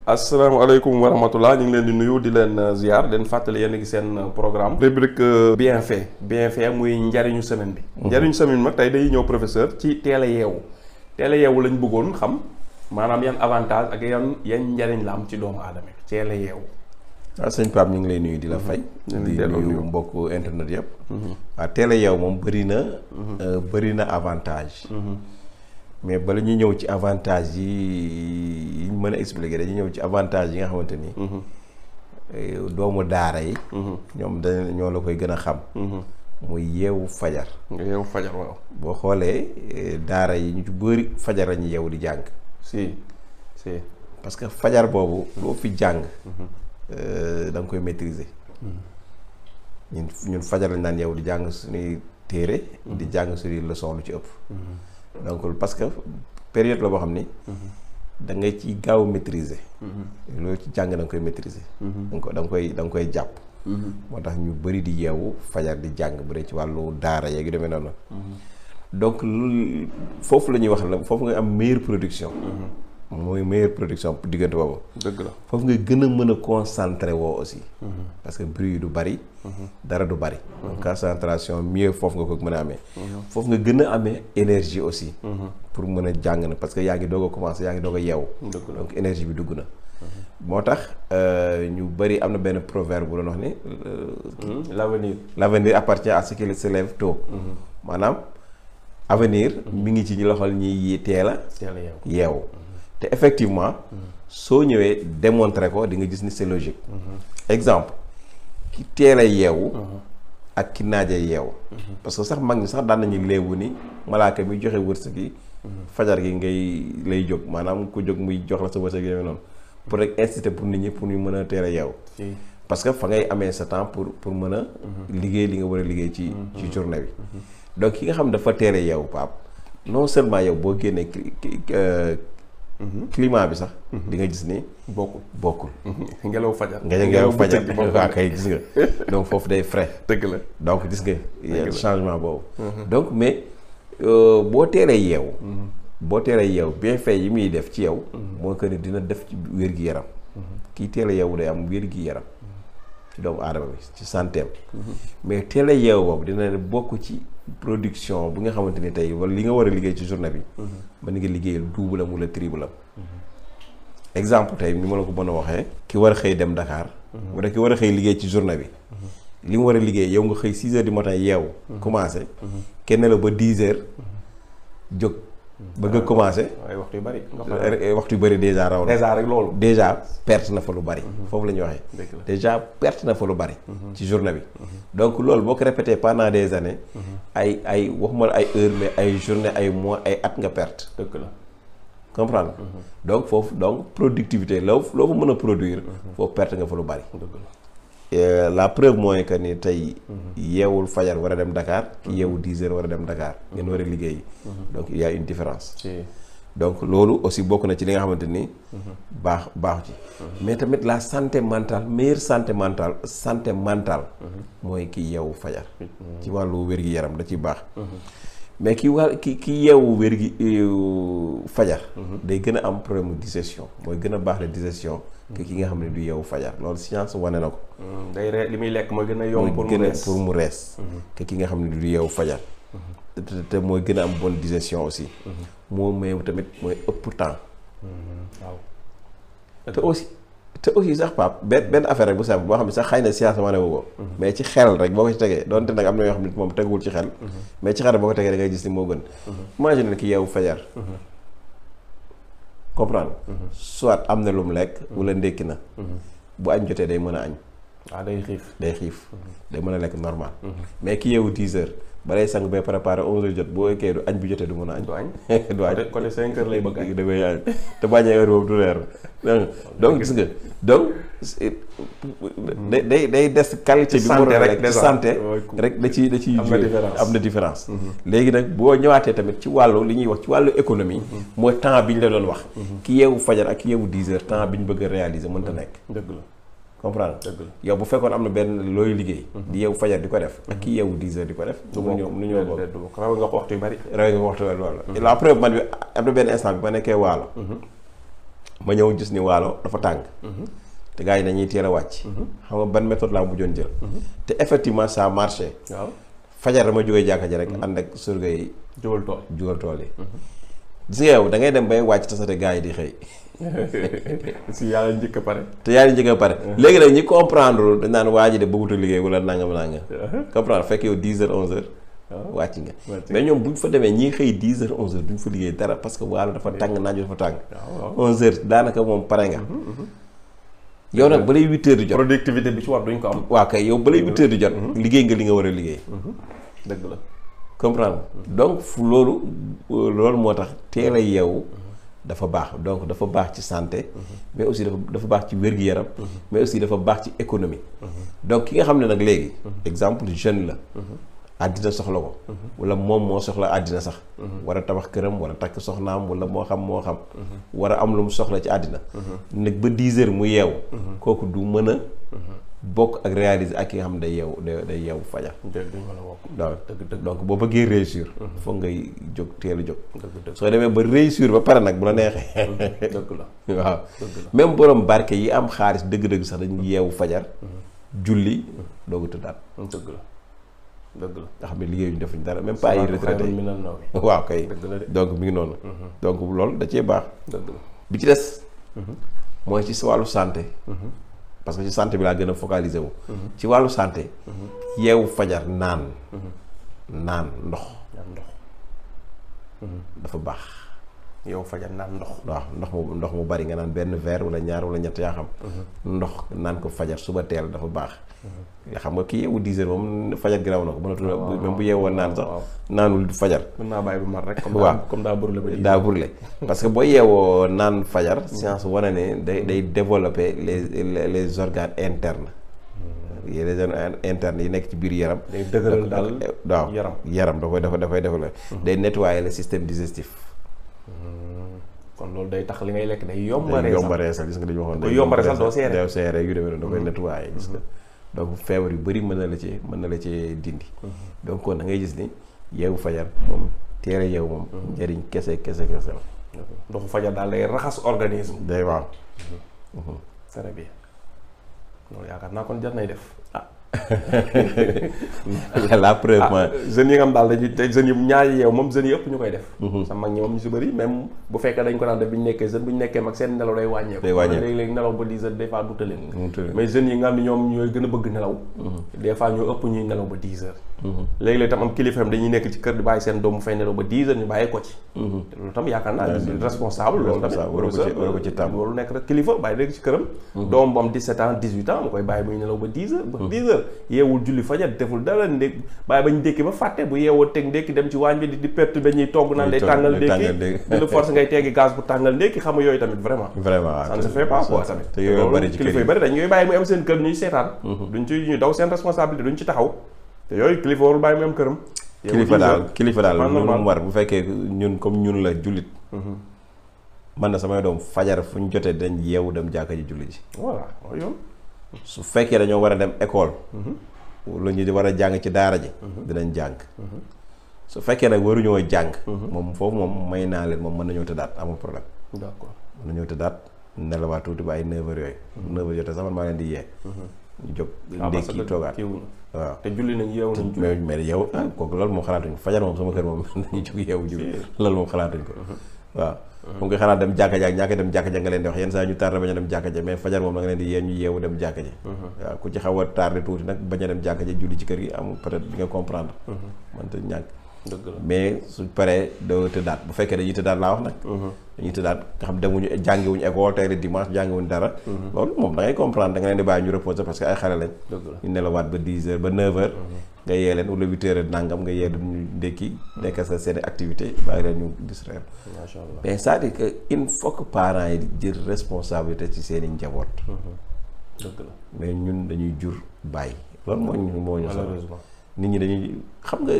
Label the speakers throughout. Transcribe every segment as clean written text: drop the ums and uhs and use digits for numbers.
Speaker 1: asalaamaaleykum wa rahmatullah ñu ngi leen di nuyu di leen ziar leen fàttali yéen a ngi seen programme rubrique bienfait muy njariñu semaine bi. njariñu semaine bi nag tey day ñëw professeur ci teel a yeewu lañ bëggoon xam maanaam yan avantage ak yan njariñ la am ci doomu aadama bi teel a yeewu.
Speaker 2: waaw sëñ Pape ñu ngi lay nuyu di la fay. di nuyu mbokk internet yëpp. waaw teel a yeewu moom bëri na avantage. mais bala ñu ñëw ci avantage yi ñu mën a expliquer dañuy ñëw ci avantage yi nga xamante ni. doomu daara yi. ñoom ñoo la koy gën a xam. muy yeewu fajar.
Speaker 1: yeewu fajar waaw.
Speaker 2: boo xoolee daara yi ñu ci bëri fajar lañu yeewu di jàng.
Speaker 1: si
Speaker 2: parce que fajar boobu loo fi jàng. da nga koy maîtriser. ñun fajar lañ daan yeewu di jàng suñuy téere. di jàng suñuy leçon lu ci ëpp. donc parce que période la boo xam ni. da ngay ci gaaw a maîtriser. loolu ci jàng da nga koy maîtriser. da nga koy jàpp. moo tax ñu bëri di yeewu fajar di jàng bu dee ci wàllu daara yeeg yu demee noonu. donc foofu la ñuy wax la foofu nga am meilleure production. mooy meilleure production diggante boobu.
Speaker 1: dëgg la
Speaker 2: foofu nga gën a mën a concentré woo aussi. parce que bruit yi du bari. dara du bari. donc concentration mieux foofu nga ko mën a amee. foofu nga gën a amee énergie aussi. pour mën a jàng na parce que yaa ngi doog a commencé yaa ngi doog a yeewu. donc énergie bi dugg na. moo tax ñu bari am na benn proverbe bu doon wax ni. l'avenir appartient à ceux qui se lèvent tôt. maanaam avenir mi ngi ci ñu loxol ñiy teel a yeewu. te effectivement soo ñëwee démontrer ko di nga gis ni c'est logique. exemple ki teel a yeewu ak ki naajee yeewu. parce que sax mag ñi sax daan nañu léewu ni malaaka mi joxe wërsëg yi fajar gi lay jóg maanaam ku jóg muy jox la sa wërsëg yi noonu pour rek inciter pour nit ñi pour ñu mën a teel a yeewu. parce que fa ngay amee sa temps pour mën a liggéey li nga war a liggéey ci journée bi. donc ki nga xam dafa teel a yeewu Pape non seulement yow boo génnee climat bi sax di nga gis ni bokkul
Speaker 1: ngelaw fajar
Speaker 2: waaw kay gis nga donc foofu day frais.
Speaker 1: dëgg la
Speaker 2: donc gis nga changement boobu. donc mais boo teelee yeewu bienfait yi muy def ci yow moo que ni dina def ci wér-gi-yaram. kii teel a yeewu day am wér-gi-yaram ci doomu aadama bi ci santeem. mais teel a yeewu boobu dina bokk ci production bu nga xamante ni tey wala li nga war a liggéey ci journée bi. mën nga liggéeyal double am wala triple am. exemple tey ni ma la ko mën a waxee. ki war a xëy dem Dakar. wala ki war a xëy liggéey ci journée bi. li mu war a liggéey yow nga xëy 6 heures du matin yeewu. commencé kenn la ba 10 heures jóg. bëgg a commencé.
Speaker 1: waaye
Speaker 2: waxtu yu bëri déjà raw na.
Speaker 1: déjà rek loolu.
Speaker 2: déjà perte na fa lu bari. foofu la ñuy waxee. déjà perte na fa lu bari. ci journée bi. donc loolu boo ko répété pendant des années. ay waxuma la ay heures mais ay journée ay mois ay at nga perte.
Speaker 1: dëgg la
Speaker 2: comprendre donc foofu productivité loo fa mën a produire. foofu perte nga fa lu bari.
Speaker 1: dëgg la.
Speaker 2: la preuve mooy que ni tey yeewul fajar war a dem Dakar ki yeewu 10 heures war a dem Dakar ngeen war a liggéey. donc il y a une différence. donc loolu aussi bokk na ci li nga xamante ni baaxu ci. mais tamit la santé mentale meilleure santé mentale mooy ki yeewu fajar. ci wàllu wér-gi-yaram da ciy baax. mais ki yeewu fajar. day gën a am problème digestion mooy gën a baax la digestion. que ki nga xam ne du yeewu fajar loolu science wane na ko.
Speaker 1: li muy lekk mooy gën a yomb pour mu rees.
Speaker 2: que ki nga xam ne du yeewu fajar. te mooy gën a am bonne digestion aussi. moo may tamit mooy ëpp temps. waaw te aussi sax Pape benn affaire rek bu simple boo xam ne sax xëy na science wane wu ko. mais ci xel rek boo ko ci tegee donte nag am na yoo xam ne moom teguwul ci xel. mais ci xel boo ko tegee da ngay gis ni moo gën. imagine ki yeewu fajar. comprendre soit am na lu mu lekk wala ndékki na bu añ jotee day mën a añ.
Speaker 1: day xiif
Speaker 2: day mën a lekk normal. mais ki yeewu 10 heures balay sang bay préparé 11 heures jot boo eggee du añ bi jotee du mën a añ.
Speaker 1: du añ côté 5 heures lay bëgg añ.
Speaker 2: da koy añ te bañee heure boobu du reer donc gis nga donc day des qualité bi mu war a rek ci santé rek da ciy am na différence. léegi nag boo ñëwaatee tamit ci wàllu li ñuy wax ci wàllu économie. mooy temps bi ñu la doon wax. ki yeewu fajar ak ki yeewu 10 heures temps bi ñu bëgg a réaliser mënta nekk.
Speaker 1: dëgg la.
Speaker 2: comprendre yow bu fekkoon am na benn looy liggéey. di yeewu fajar di ko def. ak ki yeewu 10 heures di ko def.
Speaker 1: du ñëw bokk raw nga ko waxtu yu bari.
Speaker 2: raw nga ko waxtu yu bari loolu la. la preuve man bi am na benn instant bi ba nekkee waalo. ma ñëw gis ni waalo dafa tàng. te gars yi dañuy teel a wàcc. xam nga ban méthode laa mujjoon jël. te effectivement ça a marché.
Speaker 1: waaw
Speaker 2: fajar dama jógee jàkka ji rek ànd ak surga yi. jugal tool yi. gis nga yow da ngay dem bay wàcc tasate gars yi di xëy.
Speaker 1: si yàlla njëkk a pare.
Speaker 2: te yàlla njëkk a pare. léegi nag ñi comprendre dañ naan waa ji de bëggut a liggéey wala nangam. comprendre fekk yow 10h 11h. wàcc nga mais ñoom buñ fa demee ñi xëy 10h 11h duñ fa liggéey dara parce que waalo dafa tàng naaj dafa tàng. 11h daanaka moom pare nga. yow nag balay 8h di jot.
Speaker 1: productivité bi ci war duñ ko am.
Speaker 2: waaw kay yow balay 8h di jot. liggéey nga li nga war a liggéey.
Speaker 1: dëgg la.
Speaker 2: comprendre donc loolu moo tax teel a yeewu dafa baax donc dafa baax ci santé. mais aussi dafa baax ci wér-gu-yaram. mais aussi dafa baax ci économie. donc ki nga xam ne nag léegi. exemple jeune la. àddina soxla ko. wala moom moo soxla àddina sax. war a tabax këram wala takk soxnaam wala moo xam. war a am lu mu soxla ci àddina. nag ba 10h mu yeewu. kooku du mën a. bokk ak réaliser ak ki nga xam ne day yeewu fajar. donc boo bëggee réussir. foog ngay jóg teel a jóg. soo demee ba réussir ba pare nag bu la neexee.
Speaker 1: dëgg la
Speaker 2: waaw même borom barke yi am xaalis dëgg-dëgg sax dañu yeewu fajar. julli doogu tëddaat.
Speaker 1: dëgg la.
Speaker 2: nga xam ne liggéeyuñu defuñ dara même pas ay retraité waaw kay donc mi ngi noonu. donc loolu da cee baax. bi ci des. mooy ci wàllu santé. parce que ci santé bi laa gën a focaliser wu. ci wàllu santé. yeewu fajar naan ndox. dafa baax.
Speaker 1: yow fajar naan ndox.
Speaker 2: waaw ndox mu bari nga naan benn verre wala ñaar wala ñett yaa xam. ndox naan ko fajar suba teel dafa baax. nga xam nga kii yeewu 10h moom fajar gi raw na ko mënatul même bu yeewoon naan sax naanul fajar.
Speaker 1: mën naa bàyyi bu mar rek. comme daa brûlé ba
Speaker 2: daa brûlé parce que boo yeewoo naan fajar. science wane ne day développer les organes internes. les organes internes yi nekk ci biir yaram.
Speaker 1: day dëgëral daal
Speaker 2: waaw yaram dafay développer. day nettoyer le système digestif.
Speaker 1: kon loolu day tax li ngay lekk day yombaree sax
Speaker 2: gis nga dañu waxoon.
Speaker 1: day yombaree sax doo
Speaker 2: seere yu demee noonu da koy nettoyer gis nga. donc feebar yu bëri mën na la ci dindi. donc kon da ngay gis ni yeewu fajar moom teel a yeewu moom. njëriñ kese la.
Speaker 1: ndoxu fajar daal day raxas organisme.
Speaker 2: day waaw.
Speaker 1: très bien loolu yaakaar naa kon jar nay def.
Speaker 2: la preuve mooy
Speaker 1: jeunes yi nga xam daal dañuy te jeunes yi ñaari yeew moom jeunes yi ëpp ñu koy def. sa mag ñi moom ñu si bëri même bu fekkee dañ ko daan def bi ñu nekkee jeune bu ñu nekkee mag seen nelaw day wàññeeku. léegi-léegi nelaw ba 10 heures des fois du tële. mais jeunes yi nga xam ne ñoom ñooy gën a bëgg nelaw. des fois ñoo ëpp ñuy nelaw ba 10 heures. léegi-léegi tam am kilifaam dañuy nekk ci kër di bàyyi seen doom mu fay nelaw ba 10 heures ñu bàyyi ko ci. loolu tam yaakaar naa responsable loolu tamit
Speaker 2: war ko ci tam
Speaker 1: loolu nekk rek kilifa bàyyi léegi ci këram doom bu am 17 ans 18 ans mu koy bàyyi muy nelaw ba 10 heures ba 10 heures yeewul julli fajar deful dara ndékk bàyyi bañ ndékki ba fàtte bu yeewoo teg ndékki dem ci waañ bi di perte ba ñuy togg naan day tàngal ndékki di la force ngay teggi gaz bu tàngal ndékki xam nga yooyu tamit vraiment ça ne se fait pas quoi tamit
Speaker 2: te yooyu bari ci
Speaker 1: kilifa yu bari dañ koy bàyyi muy am seen kër ñuy seetaan duñ ci ñu daw seen responsabilité duñ ci taxaw te yooyu kilifa warul bàyyi mu am këram
Speaker 2: kilifa daal loolu mu war bu fekkee ñun comme ñun la jullit man na samay doom fajar fu ñu jotee dañ yeewu dem jàkka ji julli ji
Speaker 1: voilà yoon
Speaker 2: su fekkee dañoo war a dem école lu ñu war a jàng ci daara ji dinañ jàng su fekkee nag waruñoo jàng moom foofu moom may naa leen moom mën nañoo tëddaat amul problème
Speaker 1: d'accord
Speaker 2: mën nañoo tëddaat nelawaat tuuti ba ay 9h yooyu 9h jotee sax man maa leen di yee ñu jóg ndékki toogaat waaw
Speaker 1: te julli nañ yeewu nañ
Speaker 2: mais yeewu kooku loolu moom xalaatuñ ko fajar moom sama kër moom dañuy jóg yeewu julli loolu moom xalaatuñ ko waaw moom nga xanaa dem jàkka ja ak ñàkk dem jàkka ja nga leen di wax yenn saa ñu tardé bañ a dem jàkka ja mais fajar moom da nga leen di yee ñu yeewu dem jàkka ja waaw ku ci xaw a tardé tuuti nag bañ a dem jàkka ja julli ci kër gi am peut-être di nga comprendre man te ñàkk
Speaker 1: dëgg la
Speaker 2: mais su paree doo tëddaat bu fekkee dañuy tëddaat laa wax nag dañuy tëddaat nga xam demuñu jàngiwuñu école tey dimanche jàngiwuñu dara loolu moom da ngay comprendre da nga leen di bàyyi ñu reposer parce que ay xale lañ ñu nelawaat ba 10 heures ba 9 heures nga yee leen wala 8 heures nangam nga yee leen ñu ndékki nekk sa seen activité bàyyi leen ñu distraire
Speaker 1: macha allah
Speaker 2: mais c'est-à-dire que il faut que parents yi jël responsabilité ci seen i njaboot
Speaker 1: dëgg la
Speaker 2: mais ñun dañuy jur bàyyi loolu moo ñu
Speaker 1: malheureusement
Speaker 2: nit ñi dañuy xam nga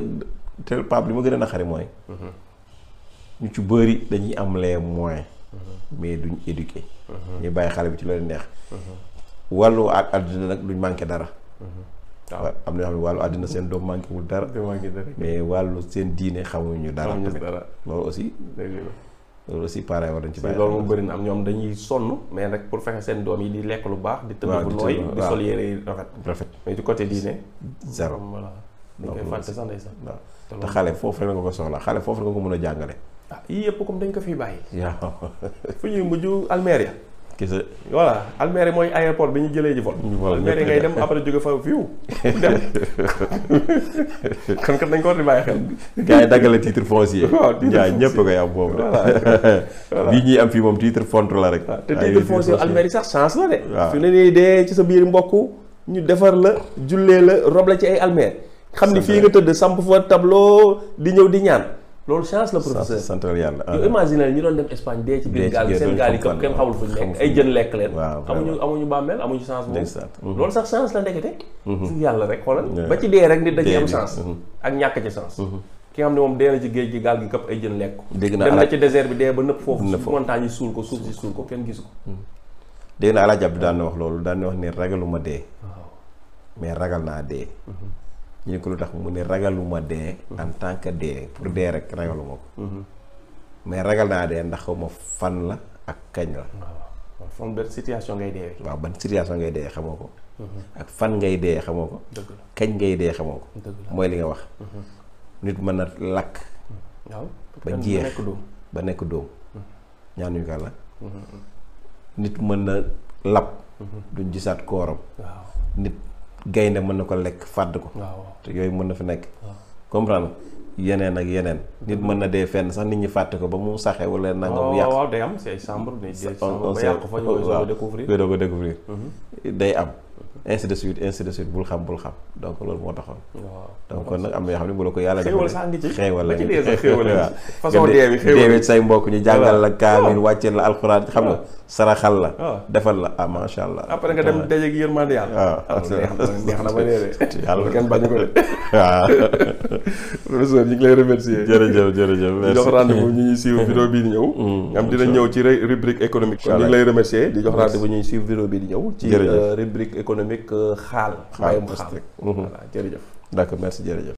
Speaker 2: tel Pape li ma gën a naqari mooy ñu ci bëri dañuy am les moyens mais duñ éduquer ñu bàyyi xale bi ci loolu neex wàllu ak àddina nag duñ manqué dara waaw am na yoo xam ne wàllu àddina seen doom manqué wul dara mais wàllu seen diine xamuñu dara loolu aussi loolu aussi pareil war nañ ci bàyyi
Speaker 1: loolu moom bëri na am ñoom dañuy sonn mais rek pour fexe seen doom yi di lekk lu baax di tëdd bu nooy di sol yére yi rafet mais du côté diine
Speaker 2: zéro
Speaker 1: voilà dañ koy fàtte sax ndeysaan
Speaker 2: waaw te xale foofu rek nga ko soxla xale foofu rek nga ko mën a jàngale
Speaker 1: yii yëpp comme dañ ko fiy bàyyi
Speaker 2: waaw
Speaker 1: fu ñuy mujj Almeria
Speaker 2: kese
Speaker 1: voilà Almeria mooy aéroport bi ñu jëlee ji vol Almeria ngay dem après jóge fa fiw dem kon kat dañ ko war di bàyyi xel
Speaker 2: gars yi daggale titre foncier
Speaker 1: waaw
Speaker 2: ñëpp koy am boobu bii ñuy am fii moom titre font la rek
Speaker 1: te titre foncier Almeria sax chance la de
Speaker 2: waaw
Speaker 1: fi ne nii dee ci sa biir mbokk ñu defar la jullee la rob la ci ay almeer xam ni fii nga tëdd samp fa tableau di ñëw di ñaan loolu chance la professeur
Speaker 2: santal yàlla
Speaker 1: yow imaginer ñi doon dem Espagne dee ci biir gaal seen gaal yi kenn xamul fu ñu nekk ay jën lekk leen amuñu bàmmeel amuñu chance boobu loolu sax chance la ndekete yàlla rek xoolal ba ci dee rek nit dañuy am chance ak ñàkk ci chance ki nga xam ne moom dee na ci géej gi gaal gi këpp ay jën lekk ko dem na ci désert bi dee ba nëpp foofu montagne yi suul ko suuf si suul ko kenn gisu ko
Speaker 2: dégg na Alaaji Abdu daan na wax loolu daan na wax ni ragaluma dee mais ragal naa dee ñu ne ko lu tax mu ne ragaluma dee en tant que dee pour dee rek ragaluma ko mais ragal naa dee ndax xaw ma fan la ak kañ la
Speaker 1: waaw fan benn situation ngay deewee
Speaker 2: waaw ban situation ngay dee xamoo ko ak fan ngay dee xamoo ko kañ ngay dee xamoo ko mooy li nga wax nit mën na lakk ba jeex ba nekk dóom ñaanuñu ko la nit mën na lab duñ gisaat kooram nit gaynde mën na ko lekk fàdd ko te yooyu mën na fi nekk comprendre yeneen ak yeneen nit mën na dee fenn sax nit ñi fàtte ko ba mu saxee wala nangam yàq
Speaker 1: waaw day am c'est ay chambre ba yàq fa ñu koy
Speaker 2: doo ko découvrir day am ainsi de suite bul xam donc loolu moo taxoon donc kon nag am na yoo xam ne bu la ko yàlla
Speaker 1: xéewal sax ngi ci
Speaker 2: xéewal la
Speaker 1: waaw façon dee bi
Speaker 2: deewee say mbokk ñu jàngal la kaamil wàcceel la alxuraan xam nga saraxal la defal la macha allah
Speaker 1: après nga dem dajeeg yërmande yàlla neex na ba dee
Speaker 2: yàlla
Speaker 1: kenn bañu ko de
Speaker 2: waaw
Speaker 1: professeur ñu ngi lay remercier
Speaker 2: jërëjëf merci
Speaker 1: jox rendez-vous ñu ñuy suivre vidéo bii di ñëw am dina ñëw ci rubrique économique kon ñu ngi lay remercier di jox rendez-vous ñuy suivre vidéo bii di ñëw ci rubrique économique xaal mbayum xaal voilà jërëjëf
Speaker 2: d'accord merci jërëjëf